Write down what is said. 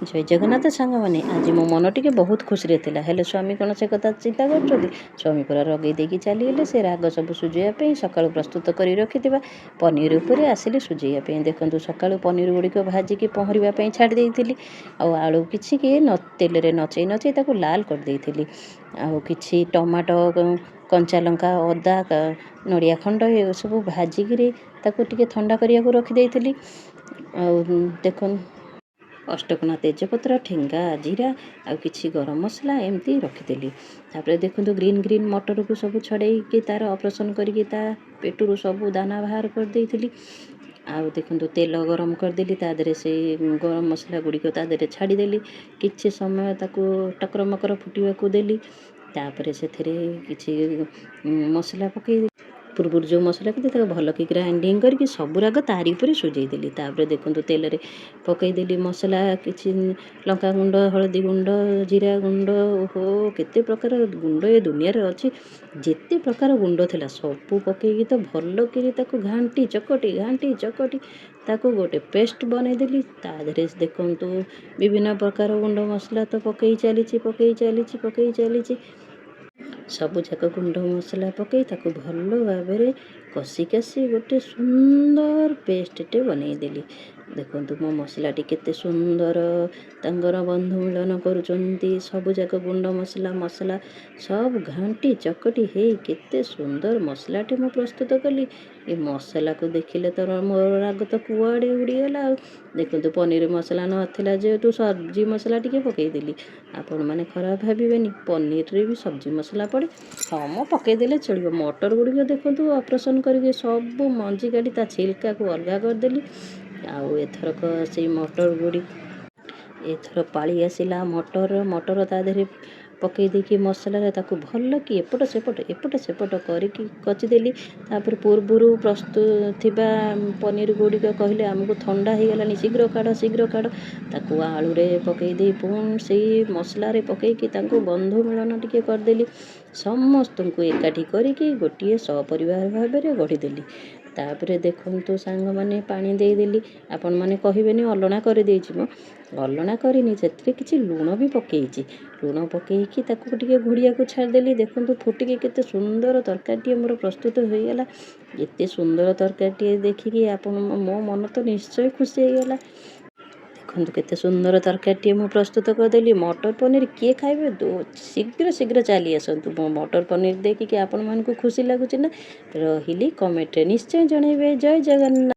ଜୟ ଜଗନ୍ନାଥ ସାଙ୍ଗମାନେ, ଆଜି ମୋ ମନ ଟିକେ ବହୁତ ଖୁସିରେ ଥିଲା। ହେଲେ ସ୍ୱାମୀ କ'ଣ ସେ କଥା ଚିନ୍ତା କରୁଛନ୍ତି? ସ୍ୱାମୀ ପୁରା ରଗେଇ ଦେଇକି ଚାଲିଗଲେ। ସେ ରାଗ ସବୁ ସୁଝେଇବା ପାଇଁ ସକାଳୁ ପ୍ରସ୍ତୁତ କରି ରଖିଥିବା ପନିର ଉପରେ ଆସିଲି ସୁଝେଇବା ପାଇଁ। ଦେଖନ୍ତୁ, ସକାଳୁ ପନିର ଗୁଡ଼ିକ ଭାଜିକି ପହଁରିବା ପାଇଁ ଛାଡ଼ି ଦେଇଥିଲି ଆଉ ଆଳୁ କିଛି କି ନ ତେଲରେ ନଚେଇ ନଚେଇ ତାକୁ ଲାଲ କରିଦେଇଥିଲି। ଆଉ କିଛି ଟମାଟୋ, କଞ୍ଚା ଲଙ୍କା, ଅଦା, ନଡ଼ିଆ ଖଣ୍ଡ ଏସବୁ ଭାଜିକିରି ତାକୁ ଟିକେ ଥଣ୍ଡା କରିବାକୁ ରଖିଦେଇଥିଲି। ଆଉ ଦେଖନ୍ତୁ, ଅଷ୍ଟକଣା ତେଜପତ୍ର, ଠେଙ୍ଗା ଜିରା ଆଉ କିଛି ଗରମ ମସଲା ଏମିତି ରଖିଥିଲି। ତାପରେ ଦେଖନ୍ତୁ, ଗ୍ରୀନ୍ ଗ୍ରୀନ୍ ମଟରକୁ ସବୁ ଛଡ଼େଇକି ତା'ର ଅପରେସନ୍ କରିକି ତା ପେଟରୁ ସବୁ ଦାନା ବାହାର କରିଦେଇଥିଲି। ଆଉ ଦେଖନ୍ତୁ, ତେଲ ଗରମ କରିଦେଲି, ତା ଦେହରେ ସେଇ ଗରମ ମସଲା ଗୁଡ଼ିକ ତା ଦେହରେ ଛାଡ଼ିଦେଲି। କିଛି ସମୟ ତାକୁ ଟକର ମକର ଫୁଟିବାକୁ ଦେଲି। ତାପରେ ସେଥିରେ କିଛି ମସଲା ପକାଇ, ପୂର୍ବରୁ ଯେଉଁ ମସଲା କରିଥିଲି ତାକୁ ଭଲକି ଗ୍ରାଇଣ୍ଡିଙ୍ଗ କରିକି ସବୁରାଗ ତାରି ଉପରେ ସୁଝେଇ ଦେଲି। ତାପରେ ଦେଖନ୍ତୁ, ତେଲରେ ପକାଇଦେଲି ମସଲା, କିଛି ଲଙ୍କା ଗୁଣ୍ଡ, ହଳଦୀ ଗୁଣ୍ଡ, ଜିରା ଗୁଣ୍ଡ। ଓହୋ, କେତେ ପ୍ରକାର ଗୁଣ୍ଡ ଏ ଦୁନିଆରେ ଅଛି! ଯେତେ ପ୍ରକାର ଗୁଣ୍ଡ ଥିଲା ସବୁ ପକାଇକି ତ ଭଲକିରି ତାକୁ ଘାଣ୍ଟି ଚକଟି, ଘାଣ୍ଟି ଚକଟି ତାକୁ ଗୋଟେ ପେଷ୍ଟ ବନେଇଦେଲି। ତା ଦେହରେ ଦେଖନ୍ତୁ, ବିଭିନ୍ନ ପ୍ରକାର ଗୁଣ୍ଡ ମସଲା ତ ପକାଇ ଚାଲିଛି, ପକାଇ ଚାଲିଛି, ପକାଇ ଚାଲିଛି। ସବୁଯାକ ଗୁଣ୍ଡ ମସଲା ପକାଇ ତାକୁ ଭଲ ଭାବରେ କଷି କଷି ଗୋଟେ ସୁନ୍ଦର ପେଷ୍ଟଟେ ବନେଇଦେଲି। ଦେଖନ୍ତୁ, ମୋ ମସଲାଟି କେତେ ସୁନ୍ଦର ତାଙ୍କର ବନ୍ଧୁ ମିଳନ କରୁଛନ୍ତି। ସବୁଯାକ ଗୁଣ୍ଡ ମସଲା, ମସଲା ସବୁ ଘାଣ୍ଟି ଚକଟି ହେଇ କେତେ ସୁନ୍ଦର ମସଲାଟି ମୁଁ ପ୍ରସ୍ତୁତ କଲି। ଏ ମସଲାକୁ ଦେଖିଲେ ତ ମୋର ରାଗ ତ କୁଆଡ଼େ ଉଡ଼ିଗଲା। ଆଉ ଦେଖନ୍ତୁ, ପନିର ମସଲା ନଥିଲା ଯେହେତୁ ସବଜି ମସଲା ଟିକେ ପକାଇଦେଲି। ଆପଣମାନେ ଖରାପ ଭାବିବେନି, ପନିରରେ ବି ସବଜି ମସଲା ପଡ଼େ। ହଁ, ମୁଁ ପକାଇଦେଲେ ଚଳିବ। ମଟର ଗୁଡ଼ିକ ଦେଖନ୍ତୁ, ଅପରେସନ୍ କରିକି ସବୁ ମଞ୍ଜି କାଢ଼ି ତା ଛିଲ୍କାକୁ ଅଲଗା କରିଦେଲି। ଆଉ ଏଥରକ ସେଇ ମଟର ଗୁଡ଼ିକ, ଏଥର ପାଳି ଆସିଲା ମଟର। ମଟର ତା ଦେହରେ ପକାଇ ଦେଇକି ମସଲାରେ ତାକୁ ଭଲ କି ଏପଟ ସେପଟ, ଏପଟ ସେପଟ କରିକି କଚିଦେଲି। ତାପରେ ପୂର୍ବରୁ ପ୍ରସ୍ତୁତ ଥିବା ପନିର ଗୁଡ଼ିକ କହିଲେ, "ଆମକୁ ଥଣ୍ଡା ହେଇଗଲାଣି, ଶୀଘ୍ର କାଢ଼, ଶୀଘ୍ର କାଢ଼।" ତାକୁ ଆଳୁରେ ପକାଇ ଦେଇ ପୁଣି ସେଇ ମସଲାରେ ପକାଇକି ତାଙ୍କୁ ବନ୍ଧୁ ମିଳନ ଟିକେ କରିଦେଲି। ସମସ୍ତଙ୍କୁ ଏକାଠି କରିକି ଗୋଟିଏ ସପରିବାର ଭାବରେ ଗଢ଼ିଦେଲି। ତାପରେ ଦେଖନ୍ତୁ ସାଙ୍ଗମାନେ, ପାଣି ଦେଇଦେଲି। ଆପଣମାନେ କହିବେନି ଅଲଣା କରିଦେଇଛି। ମୁଁ ଅଲଣା କରିନି, ସେଥିରେ କିଛି ଲୁଣ ବି ପକାଇଛି। ଲୁଣ ପକାଇକି ତାକୁ ଟିକେ ଘୋଡ଼ିଆକୁ ଛାଡ଼ିଦେଲି। ଦେଖନ୍ତୁ, ଫୁଟିକି କେତେ ସୁନ୍ଦର ତରକାରୀଟିଏ ମୋର ପ୍ରସ୍ତୁତ ହୋଇଗଲା। ଏତେ ସୁନ୍ଦର ତରକାରୀଟିଏ ଦେଖିକି ଆପଣ ମୋ ମନ ତ ନିଶ୍ଚୟ ଖୁସି ହେଇଗଲା। ଦେଖନ୍ତୁ, କେତେ ସୁନ୍ଦର ତରକାରୀଟିଏ ମୁଁ ପ୍ରସ୍ତୁତ କରିଦେଲି। ମଟର ପନିର କିଏ ଖାଇବେ? ଶୀଘ୍ର ଶୀଘ୍ର ଚାଲି ଆସନ୍ତୁ। ମୋ ମଟର ପନିର ଦେଖିକି ଆପଣମାନଙ୍କୁ ଖୁସି ଲାଗୁଛି ନା? ରହିଲି, କମେଣ୍ଟରେ ନିଶ୍ଚୟ ଜଣାଇବେ। ଜୟ ଜଗନ୍ନାଥ।